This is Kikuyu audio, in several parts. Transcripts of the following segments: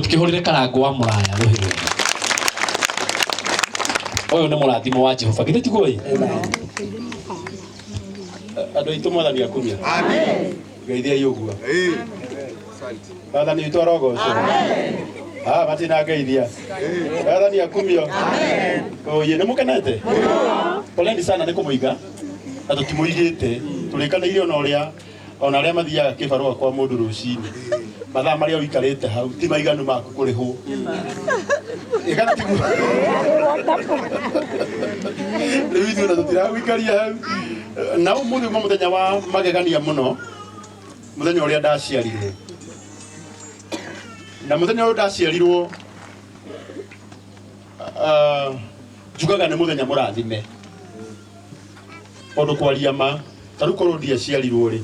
Tukĩhũrĩre Karangũ wa Mũraya rũhĩ rwega. Ũyũ nĩ mũrathimo wa Jehova. Githĩ tiguo ĩ? Andũ aitũ, Mwathani akumia. Ngeithiai ũguo. Mwathani witũ arogocwo. Ah, matina ngeithia. Mwathani akumio. Oye, nĩ mũkenete? Poleni sana nĩ kũmũiga na tũtimũigĩte. Tũrĩkanĩire ona ũrĩa ona arĩa mathiaga kĩbarũa kwa mũndũ rũcinĩ, mathaa marĩa ũikarĩte hau ti maiganu maku kũrĩhwo. Ĩkana tiguo? Rĩu ithuĩ ona tũtiragũikaria hau. Na ũmũthĩ uma mũthenya wa magegania mũno, mũthenya ũrĩa ndaciarirwo. Na mũthenya ũyũ ndaciarirwo, njugaga nĩ mũthenya mũrathime. Tondũ kwaria ma, ta rĩu korwo ndiaciarirwo rĩ,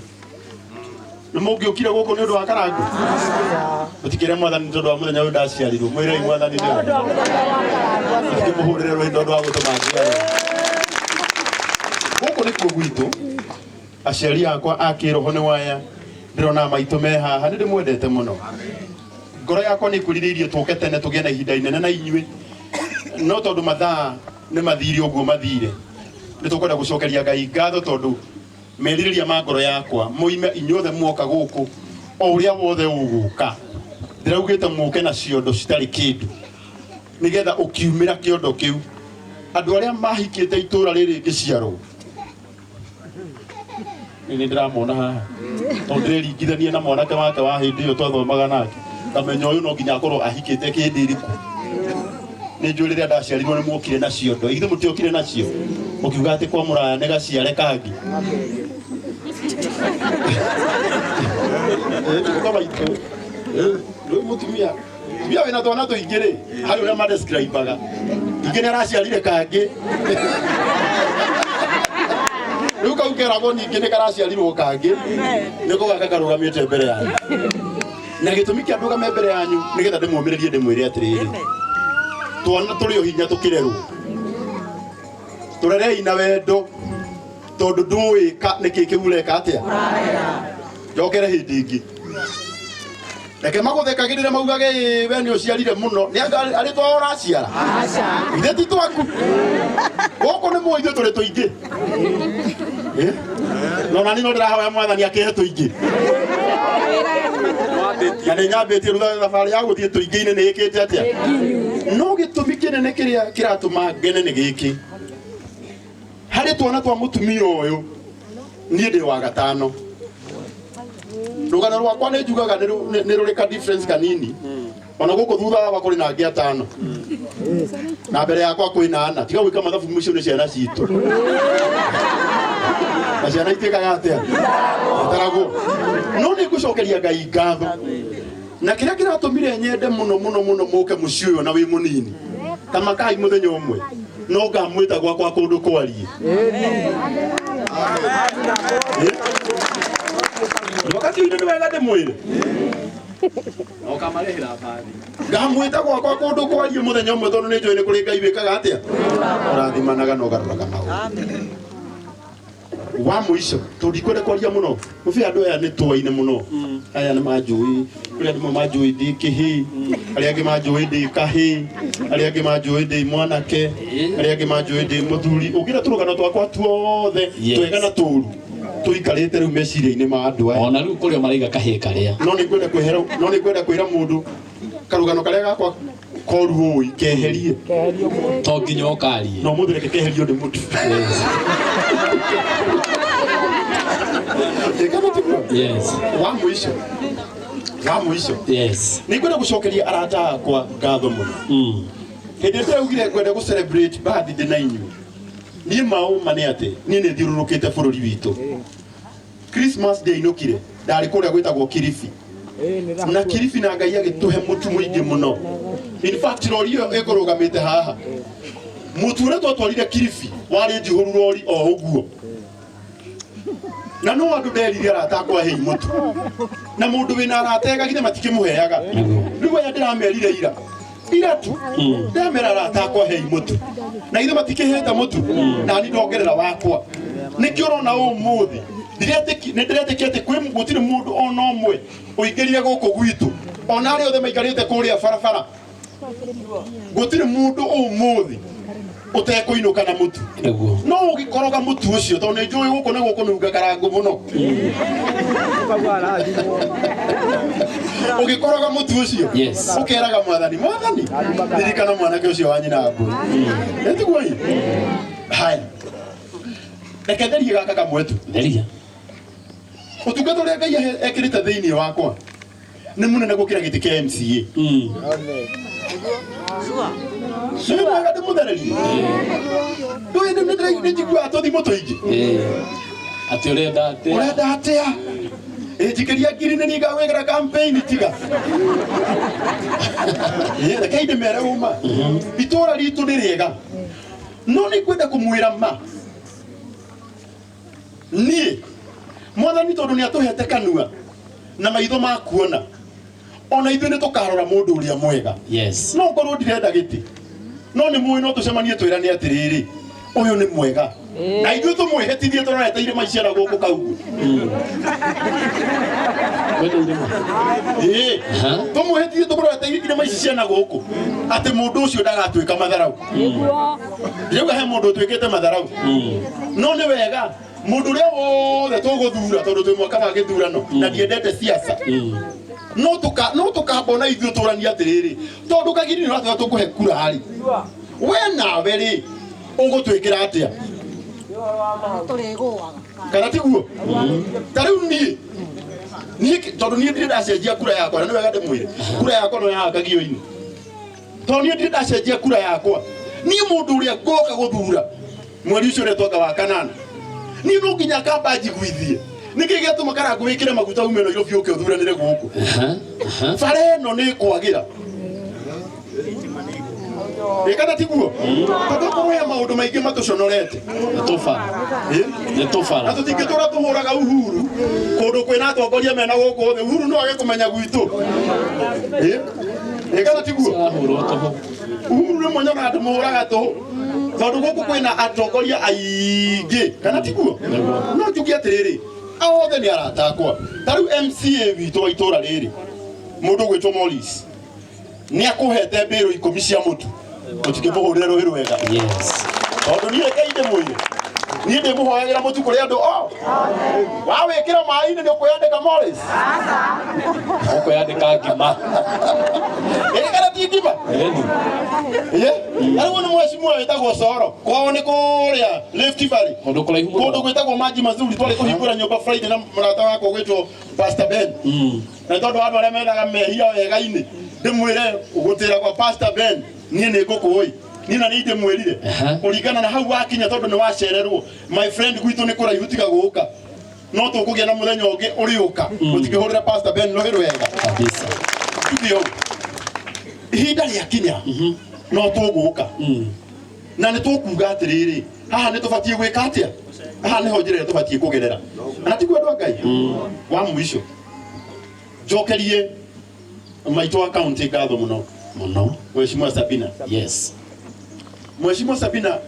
nĩ mũngĩũkire gũkũ nĩ ũndũ wa Karangũ? Mũtikĩre Mwathani tondũ wa mũthenya ũyũ ndaciarirwo. Mwĩrei Mwathani nĩ ũndũ. Mũtikĩmũhũrĩre rũhĩ tondũ wa gũtũma njiarwo. Gũkũ nĩkuo gwitũ. Aciari akwa a kĩroho nĩ waya. Ndĩrona maitũ me haha, nĩ ndĩmwendete mũno. Ngoro yakwa nĩ ĩkwĩrirĩirie tũke tene tũgĩe na ihinda inene na inyuĩ. No tondũ mathaa nĩ mathire ũguo mathire, nĩ tũkwenda gũcokeria Ngai ngatho tondũ merirĩria ma ngoro yakwa mũime inyuothe muoka gũkũ, o ũrĩa wothe ũgũka, ndĩraugĩte mũke na ciondo citarĩ kĩndũ, nĩgetha ũkiumĩra kĩondo kĩu, andũ arĩa mahikĩte itũra rĩrĩ ngĩciarwo nĩ ndĩramona haha, tondũ ndĩreringithania na mwanake wake wa hĩndĩ ĩyo twathomaga nake, ngamenya ũyũ no nginya akorwo ahikĩte kĩndĩ ĩrĩkũ. Nĩ njũĩ rĩrĩa ndaciarirwo nĩ muokire na ciondo, ithuĩ mũtiokire nacio, mũkiuga atĩ kwa Mũraya nĩ gaciare kangĩ. Kwa maitũ rĩu mũtumia tumia wĩna twana tũingĩ rĩ, harĩ ũrĩa madescribaga, ingĩ nĩ araciarire kangĩ, rĩu kau keragwo ningĩ nĩ karaciarirwo kangĩ, nĩko gaka karũgamĩte mbere yanyu. Na gĩtũmi kĩa ndũgame mbere yanyu nĩgetha ndĩmũmĩrĩrie, ndĩmwĩre atĩrĩrĩ, twana tũrĩ o hinya tũkĩrerwo, tũrerei na wendo, tondũ ndũĩ ka nĩkĩ kĩu ũreka atĩa. Njokere hĩndĩ ĩngĩ, reke magũthekagĩrĩre maugage, "Ĩĩ, we nĩ ũciarire mũno." Nĩ anga arĩ twao ũraciara? Ithe ti twaku gũkũ nĩ mũĩ ithuĩ tũrĩ tũingĩ. Eh? No nani no ndĩrahoya Mwathani akĩhe tũingĩ, na nĩ nyambĩtie rĩu thabarĩ ya gũthiĩ tũingĩ-inĩ nĩ ĩkĩte atĩa. No gĩtũmi kĩnene kĩrĩa kĩratũma ngene nĩ gĩkĩ: harĩ twana twa mũtumia ũyũ, niĩ ndĩ wa gatano. Rũgano rwakwa nĩ njugaga nĩ rũrĩ ka difference kanini. Ona gũkũ thutha wakwa kũrĩ na angĩ atano, na mbere yakwa kwĩ na ana. Tiga gwĩka mathabu mũcio, nĩ ciana citũ, na ciana ituĩkaga atĩa? Itaragwo. No nĩ ngũcokeria Ngai ngatho, na kĩrĩa kĩratũmire nyende mũno mũno mũno mũke mũciĩ ũyũ na wĩ mũnini ta makai, mũthenya ũmwe no ngamwĩta gwakwa kũndũ kwarie. Wakati ũyũ nĩ wega ndĩmwĩre Ũkamarĩhĩra bathi. Ngamwĩta gwakwa kũndũ kwarie mũthenya ũmwe, tondũ nĩ njũĩ nĩ kũrĩ Ngai wĩkaga atĩa, ũrathimanaga na ũgarũraga maũndũ. Wa mũico, tondũ ndikwenda kwaria mũno, mũbĩ andũ aya nĩ twaine mũno, aya nĩ manjũĩ, kũrĩ andũ manjũĩ ndĩ kĩhĩ, arĩa angĩ manjũĩ ndĩ kahĩ, arĩa angĩ manjũĩ ndĩ mwanake, arĩa angĩ manjũĩ ndĩ mũthuri. Ũngĩra tũrũgano twakwa tuothe, twega na tũru, tũikarĩte rĩu meciria-inĩ ma andũ aya. Ona rĩu kũrĩa maraiga kahĩĩ karĩa. No nĩ ngwenda kwĩhera, no nĩ ngwenda kwĩra mũndũ karũgano karĩa gakwa koru ũĩ keherie. To nginya ũkarie. No mũthĩ reke keherio nĩ mũtu. Ĩkana tiguo? Yes. Wa mũico, wa mũico, nĩ ngwenda gũcokeria arata akwa ngatho mũno. Hĩndĩ ĩrĩa ndĩraugire ngwenda gũ celebrate birthday na inyuĩ, niĩ maũma nĩ atĩ niĩ nĩ thiũrũrũkĩte bũrũri witũ. Christmas ndiainũkire, ndarĩ kũrĩa gwĩtagwo Kilifi na Kilifi, na Ngai agĩtũhe mũtu mũingĩ mũno. In fact, rori ĩyo ĩkũrũgamĩte haha, mũtu ũrĩa twatwarire Kilifi warĩ njihũru rori o ũguo. Na no andũ nderire arata akwa, hei mũtu, na mũndũ wĩna arata ega githĩ matikĩmũheaga? Rĩu aya ndĩramerire ira ira tu, ndamera arata akwa, hei mũtu, na ithe matikĩhete mũtu, na ni ndongerera wakwa. Nĩkĩo ũrona ũmũthĩ nĩ ndĩretĩkia atĩ kwĩ gũtirĩ mũndũ ona ũmwe ũingĩrire gũkũ gwitũ. Ona arĩa othe maikarĩte kũrĩa barabara, gũtirĩ mũndũ ũmũthĩ ũtekũinũka na mũtu. Nĩguo. No ũgĩkoroga mũtu ũcio, tondũ nĩ njũĩ gũkũ nĩ gũkũnunga karangũ mũno. Ũgĩkoroga mũtu ũcio, Yes. ũkeraga mwathani, mwathani, ririkana mwanake ũcio wa nyina ngũi. Ĩtiguo ĩ? Haya, reke therie gaka kamwe tu. Theria. Ũtungata ũrĩa Ngai ekĩrĩte thĩinĩ wakwa nĩ mũnene gũkĩra gĩtĩ kĩa MCA. Nĩ mwega ndĩmũthererie. Ndũĩ nĩ njiguaga tũthimũ tũingĩ. Atĩ ũrenda atĩa? Ũrenda atĩa? Ĩnjikĩria ngiri nĩ ningagwĩkĩra campaign tiga. Ĩ, reke ndĩmere ũma. Itũra ritũ nĩ rĩega. No nĩ ngwenda kũmwĩra ma. Niĩ mwathani tondũ nĩ atũhete kanua na maitho ma kuona, ona ithuĩ nĩ tũkarora mũndũ ũrĩa mwega. Yes. No ngorwo ndirenda gĩtĩ, no nĩ mũĩ no tũcemanie twĩrane atĩrĩrĩ, ũyũ nĩ mwega, na ithuĩ tũmwĩhĩtithie tũrorete irĩma ici na gũkũ kaugu. Kwenda irĩma. Ĩĩ, Aha. tũmwĩhĩtithie tũrorete irĩma ici cia na gũkũ atĩ mũndũ ũcio ndagatuĩka matharau. Ndirauga he mũndũ ũtuĩkĩte matharau, no nĩ wega mũndũ ũrĩa wothe tũgũthura, tondũ twĩ mwaka wa gĩthurano na ndiendete siasa, no tuka no tukamba na ithuĩ tũranie atĩrĩrĩ, tondũ kagiri nĩ ũratwĩra tũkũhe kura rĩ, we nawe rĩ ũgũtwĩkĩra atĩa? Kana tiguo? Ta rĩu niĩ tondũ niĩ ndirĩ ndacenjia kura yakwa, na nĩ wega ndĩmwĩre kura yakwa no yaha kagio-inĩ, tondũ niĩ ndirĩ ndacenjia kura yakwa. Niĩ mũndũ ũrĩa ngoka gũthura mweri ũcio ũretwanga wa kanana, niĩ no nginya kamba njiguithie nĩkĩ gĩatũma Karangũ wĩkĩre maguta ume Nairobi ũke ũthuranĩre gũkũ. Aha. Aha. Bara ĩno nĩ ĩkwagĩra. Ĩ, kana tiguo? Tondũ okorwo he maũndũ maingĩ matũconorete. Nĩ tũbara. Ĩ? Nĩ Na tũbara. tũtingĩtũra tũhũraga Uhuru kũndũ kwĩna atongoria mena gũkũ thĩ. Uhuru no age kũmenya gwitũ. Ĩ? Ĩ, kana tiguo? Arahũrwo tũhũ. Uhuru rĩmwe nyonaga ndĩmũhũraga tũhũ tondũ gũkũ kwĩna atongoria aingĩ, kana tiguo? No njuge atĩrĩrĩ, othe nĩ arata akwa. Ta rĩu MCA witũ wa itũra rĩrĩ, mũndũ ũgwĩtwo Morris, nĩ akũhete mbĩrũ 10 cia mũtu. Mũtingĩmũhũrĩra rũhĩ rwega? Yes. Tondũ niĩ reke ndĩmwĩre, niĩ ndĩmũhoyagĩra mũtu kũrĩ andũ o wawĩkĩra maĩ-inĩ nĩ ũkwĩyandĩka Morris. Ũkwĩyandĩka ngima. Ĩ, kana ti ngima? Ĩni. Ĩ, arĩguo nĩ mwecimuwa wĩtagwo Coro, kwao nĩ kũrĩa Rift Valley, Kũndũ kũraihu kũndũ mũno. gwĩtagwo Maji Mazuri. Twarĩ kũhingũra nyũmba Friday na mũrata wakwa gwĩtwo Pastor Ben, na tondũ andũ arĩa mendaga mehia wega-inĩ, ndĩmwĩre gũtĩra kwa Pastor Ben niĩ nĩ ngũkũĩ niĩ na niĩ ndĩmwĩrire Aha. kũringana na hau wakinya, tondũ nĩ wacererwo, my friend, gwitũ nĩ kũraihu, tiga gũka, no tũkũgĩa na mũthenya ũngĩ ũrĩũka. Mũtingĩhũrĩra Pastor Ben rũhĩ rwega? Kabisa. Tuge ũũ, ihinda rĩakinya no tũgũka na nĩ tũkuga atĩrĩrĩ, haha nĩ tũbatiĩ gwĩka atĩa, haha nĩho njĩra ĩrĩa tũbatiĩ kũgerera, na tiguo andũ a Ngai? Wa mũico, njokerie maitũ wa kaunti ngatho mũno. Mũno. Mheshimiwa Sabina. Yes. Mheshimiwa Sabina,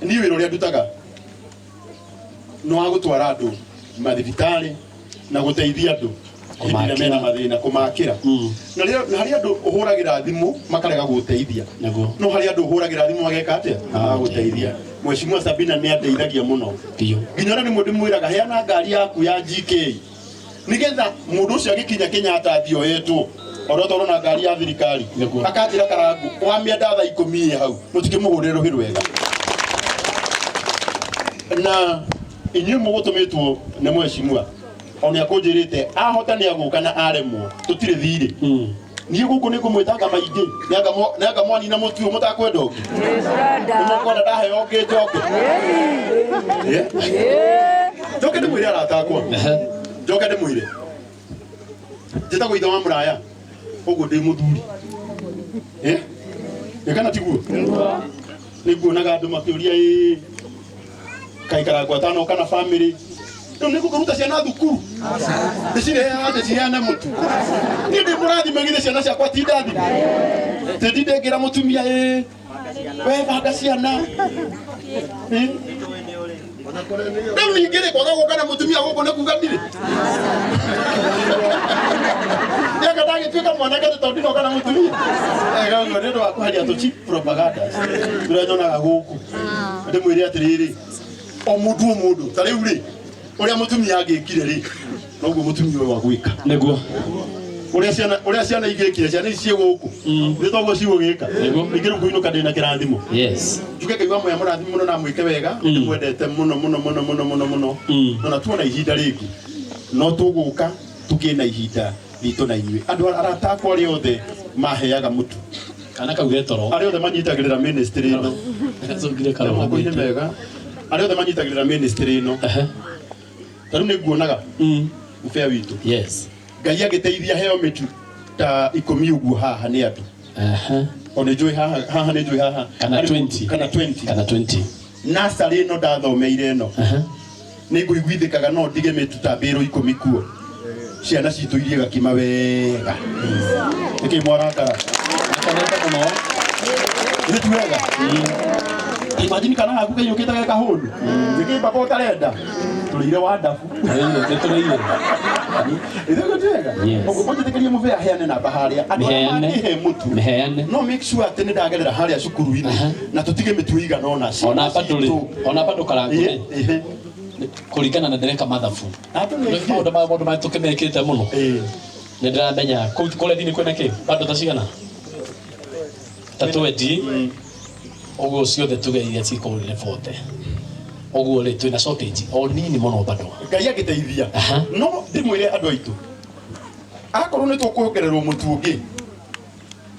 niĩ wĩra ũrĩa ndutaga nĩ wa gũtwara andũ mathibitarĩ na gũteithia andũ hĩndĩ ĩrĩa mena mathĩna, kũmakĩra. Na na harĩ andũ ũhũragĩra thimũ makarega gũteithia. Nĩguo. No harĩ andũ ũhũragĩra thimũ mageka atĩa? Magagũteithia. Mheshimiwa Sabina nĩ andeithagia mũno. Biũ. Nginya ona rĩmwe ndĩmwĩraga, heana ngari yaku ya GK nigetha mũndũ ũcio agĩkinya Kenyatta athiĩ oyetwo oro tondũ na ngari ya thirikari. Nĩguo. Akanjĩra, "Karangu, wamĩenda thaa 10 ĩ hau." Mũtikĩmũhũrĩre rũhĩ rwega? Na inyuĩ mũgũtũmĩtwo nĩ mheshimiwa, ona akũnjĩrĩte ahota nĩ agũka na aremwo tũtirĩ thirĩ. Niĩ gũkũ nĩ ngũmwĩtanga maingĩ, nĩ anga mwanina mũtu ũyũ mũtakwenda ũngĩ, nĩ mũkwenda ndaheo ũngĩ njoke. Eh? Njoke ndĩmwĩre arata akwa, njoke ndĩmwĩre njĩtagwo ithe wa mũraya, ũguo ndĩ mũthuri. Eh? Ĩ, kana tiguo? Nĩ nguonaga andũ makĩũria, ĩ kaikara ngwatano kana family rĩu nĩ gũkũruta ciana thukuru, ndĩcirehe haha ndĩciheane mũtu? Niĩ ndĩ mũrathime, githĩ ciana ciakwa ti ndathime? Tĩndinde ngĩra mũtumia, ĩ we banga ciana. Ĩ? Rĩu ningĩ rĩ kwaga gũka na mũtumia gũkũ nĩ kuga ndirĩ. Nĩanga ndagĩtuĩka mwanake atĩ tondũ ndinoka na mũtumia. Ega ũguo nĩ ũndũ wa kweheria tũ cheap propagandas tũrĩa nyonaga gũkũ. Ndĩmwĩre atĩrĩrĩ, o mũndũ o mũndũ ta rĩu rĩ ũrĩa mũtumia angĩkire rĩ noguo mũtumia ũyũ agwĩka. Nĩguo. Ũrĩa ciana ingĩkire, ciana ici ciĩ gũkũ nĩ toguo cigũgĩka. Nĩguo. Ningĩ rĩu ngũinũka ndĩna kĩrathimo. Yes. Njuge Ngai wa mwea mũrathime mũno na amwĩke wega. Ndĩmwendete mũno mũno mũno mũno mũno mũno. No na tuona ihinda rĩngĩ no tũgũka tũgĩe na ihinda ritũ na inyuĩ. Andũ arata akwa arĩa othe maheaga mũtu, Kana kau getoro. Arĩa othe manyitagĩrĩra ministry ĩno, Gacũngire moko-inĩ karũgamĩte. mega, arĩa othe manyitagĩrĩra ministry ĩno, ta rĩu nĩ nguonaga mũbea witũ. Yes. Ngai agĩteithia heo mĩtu ta 10 ũguo haha nĩ andũ. O nĩ njũĩ haha, haha nĩ njũĩ haha. Kana 20. Kana 20. Kana 20. Nursery ĩno ndathomeire ĩno nĩ ngũiguithĩkaga no ndige mĩtu ta mbĩrũ 10 kuo ciana citũ irie gakima wega. Nĩkĩ mwarakara? Akenete mũno. Nĩ ti wega? Imagine kana gaku kaiyũkĩte ge kahũnu. Nĩkĩ baba ũtarenda tũrĩire wa ndabu? Nĩ tũrĩire. Ithuĩ ti wega? Yes. Ũguo mũnjĩtĩkĩrie mũbĩa aheane namba harĩa andũ arĩa Mĩheane. mangĩhe mũtu. Mĩheane. No make sure atĩ nĩ ndagerera harĩa cukuru-inĩ na tũtige mĩtu ĩigana ũna ciana Ona bado rĩ, citũ. ona bado karangũ rĩ, Ĩĩ, kũringana na ndĩreka mathabu. Andũ nĩ aingĩ. Maũndũ marĩa tũkĩmekĩte mũno. Ĩĩ. Nĩ ndĩramenya kũu kũrĩa thini kwĩna kĩ? Bado ta cigana? Ta 20. Ũguo ciothe tuge iria cikorwo nĩ 40. Ũguo rĩ twĩna shortage o nini mũno bado. Ngai agĩteithia. No ndĩmwĩre andũ aitũ, akorwo nĩ tũkuongererwo mũtu ũngĩ,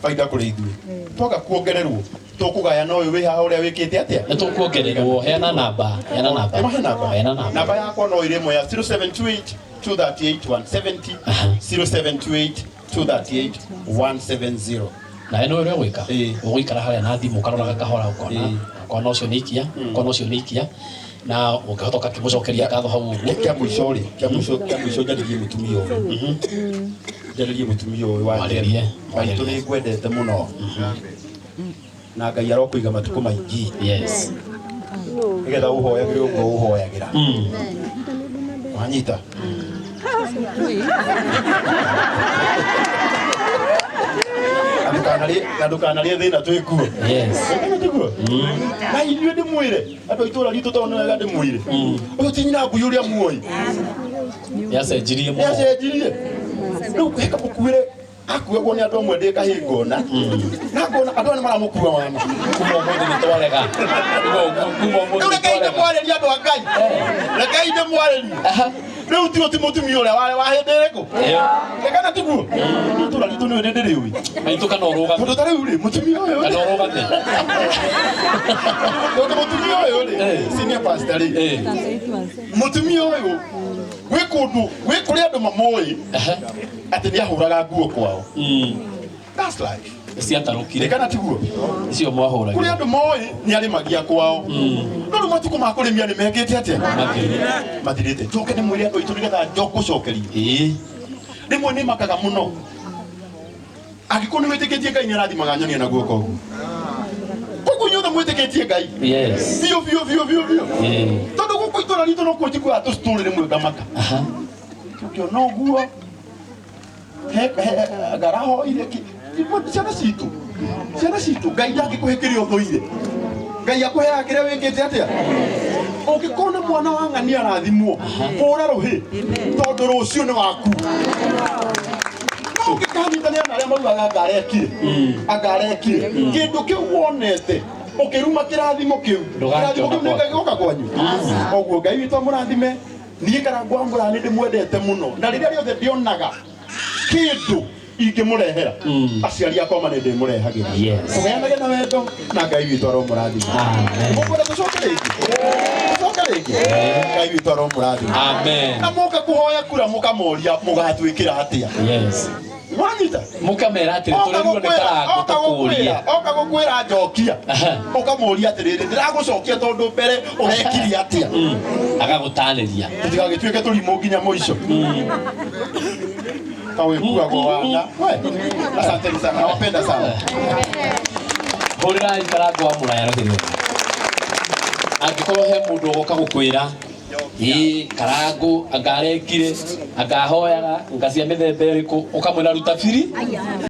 baida kũrĩ ithuĩ. Twaga kuongererwo tũkũgayana ũyũ wĩ haha ũrĩa wĩkĩte atĩa. Nĩ tũkuongererwo, heana namba, heana namba. Ĩmahe namba. Heana namba. Namba yakwa no ĩrĩ ĩmwe ya 0728 238 170, 0728 238 170. Nawe nĩ ũrĩa ũgwĩka. Ĩĩ. Ũgũikara harĩa na thimũ ũkaroraga kahora ũkona ũkona ũcio nĩ ikia, ũkona ũcio nĩ ikia, na ũngĩhota ũgakĩmũcokeria ngatho hau ũguo. Kĩa mũico rĩ, kĩa mũico njarĩrie mũtumia ũyũ, njarĩrie mũtumia ũyũ wa Mwarĩrie, maitũ. Nĩ ngwendete mũno na Ngai arokũiga matukũ maingĩ Yes. nĩgetha ũhoyagĩre ũguo ũhoyagĩra. Wanyita? Na ndũkanarĩe thĩna twĩkuo. Yes. Tiguo na inyuĩ ndĩmwĩre andũ a itũũra ritũ, tondũ nĩ wega ndĩmwĩre ũyũ ti nyina ngui ũrĩa muoĩ. Nĩacenjirie mũno. Nĩacenjirie. Rĩu heka mũkuĩre akuagwo nĩ andũ amwe ndĩ kahĩngona na ngona andũ aya nĩ maramũkua wana. Kuma ũmũthĩ nĩ twarega. Kuma ũmũthĩ Rĩu nĩ rekei twarega. ndĩmwarĩrie andũ a Ngai, rekei ndĩmwarĩrie. Rĩu ti mũtumia ũrĩa warĩ wa hĩndĩ ĩrĩkũ. Ĩyo. Kana tiguo itũũra ritũ nĩ nĩ ndĩrĩũĩ. Maitũ kana ũrũgame. Tondũ ta rĩu rĩ mũtumia ũyũ Kana ũrũgame. Tondũ mũtumia ũyũ rĩ, senior pastor rĩ, mũtumia ũyũ gwĩ kũndũ gwĩ kũrĩ andũ mamoĩ atĩ nĩ ahũraga nguo kwao. That's life. Ciatarũkire. Kana tiguo? Icio Kũrĩ mwahũragĩra. andũ moĩ nĩ arĩmagia kwao, no rĩu matukũ ma kũrĩmia nĩ mekĩte atĩa? Mathirire. Mathirĩte. Njoke nĩ mwĩre andũ aitũ nĩgetha ngũcokerie. Ĩĩ. Rĩmwe nĩ makaga mũno angĩkorwo nĩ wĩtĩkĩtie Ngai nĩ arathimaga nyonia na guoko ũguo. Koguo inyuothe mwĩtĩkĩtie Ngai Yes. biũ biũ biũ biũ biũ. Ĩĩ. Tondũ gũkũ itũra ritũ no kuo njiguaga tũcitũrĩ rĩmwe ngamaka. Tũkĩona ũguo ngarahoire ciana citũ, ciana citũ. Ngai ndangĩkũhe kĩrĩa ũthũire. Ngai akũheaga kĩrĩa wĩkĩte atĩa. Ũngĩkorwo nĩ mwana wa ng'ania arathimwo, hũra rũhĩ tondũ rũciũ nĩ waku. No ũngĩkanyitanĩra na arĩa maugaga anga arekire, anga arekire kĩndũ kĩu wonete ũkĩruma kĩrathimo kĩu, kĩrathimo kĩu nĩ Ngai gũka kwanyu. Koguo Ngai witũ amũrathime. Niĩ Karangũ wa Mũraya nĩ ndĩmwendete mũno na rĩrĩa rĩothe ndĩonaga kĩndũ ingĩmũrehera aciari akwa ma nĩ ndĩmũrehagĩra. Yes. Tũgayanage na wendo na Ngai witũ aromũrathima. Amen. Mũkwenda tũcoke rĩngĩ, tũcoke rĩngĩ. Ngai witũ aromũrathima. Amen. Na mũka kũhoya kura mũkamoria mũgatwĩkĩra atĩa. Yes. Wanyita? Mũkamera atĩrĩ tũrĩrwo nĩ Karangũ tũkũrie. Oka gũkwĩra njokia, ũkamũria atĩrĩrĩ, ndĩragũcokia tondũ mbere ũrekire atĩa? Agagũtarĩria. Tũtigagĩtuĩke tũrimũ nginya mũico kawĩkuagwo wana. We, asanteni sana, nawapenda sana. Hũrĩrai Karangũ wa Mũraya rũhĩ. Angĩkorwo he mũndũ ũgoka gũkwĩra ĩ karangu anga arekire anga ahoyaga nga cia mĩthemba ĩrĩkũ, ũkamwĩra ruta biri.